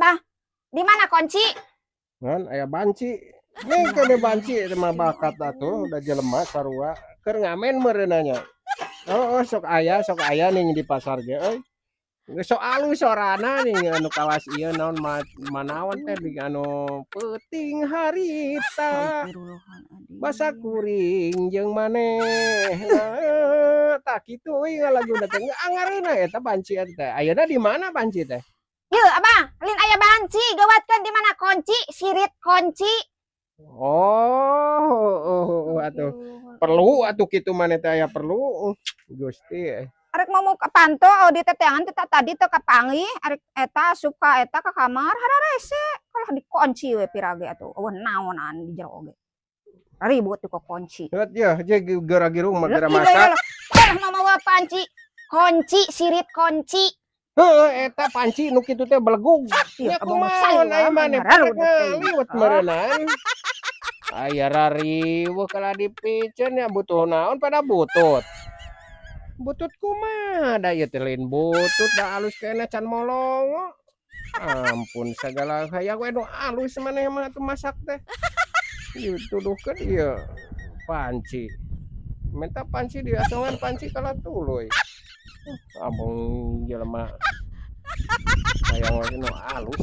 Abah, di mana kunci? Ngan aya banci. Nih kene banci teh mah bakat atuh da jelema sarua keur ngamen meureun nya. Oh, sok aya ning di pasar ge euy. Geus sok alus sorana ning anu kawas ieu naon manaon teh di anu peuting harita. Basa kuring jeung maneh. Tah kitu euy ngalaguna teh angareuna eta banci eta teh. Ayeuna di mana banci teh? Yeuh, Abah, lain aya banci, gawatkeun di mana kunci, sirit kunci. Oh, atuh. Perlu atuh kitu maneh teh aya perlu. Gusti. Arek ngomong ke panto oh di teteangan kita tadi teu kapanggih, arek eta asup ka eta ka kamar hararese kalah dikunci we pirage atuh. Eueuh naonan di jero oge. Ribut di kunci. Lihat ya, je geura girung mah geura masak. Kalah mamawa panci. Kunci, sirit kunci. Heuh, eta panci nu kitu teh belegug. Nya Nya kumaha aya maneh rek ngaliwet meureunan. Aya rariweuh kalah dipiceun nya butuh naon pada butut. Butut kumaha da ieu teh lain butut da alus keneh can molongo. Ampun sagala hayang we nu alus maneh mah atuh masak teh. Dituduhkeun ieu panci. Minta panci diasongan panci kalah tuluy. Amung jelema hayang we nu alus.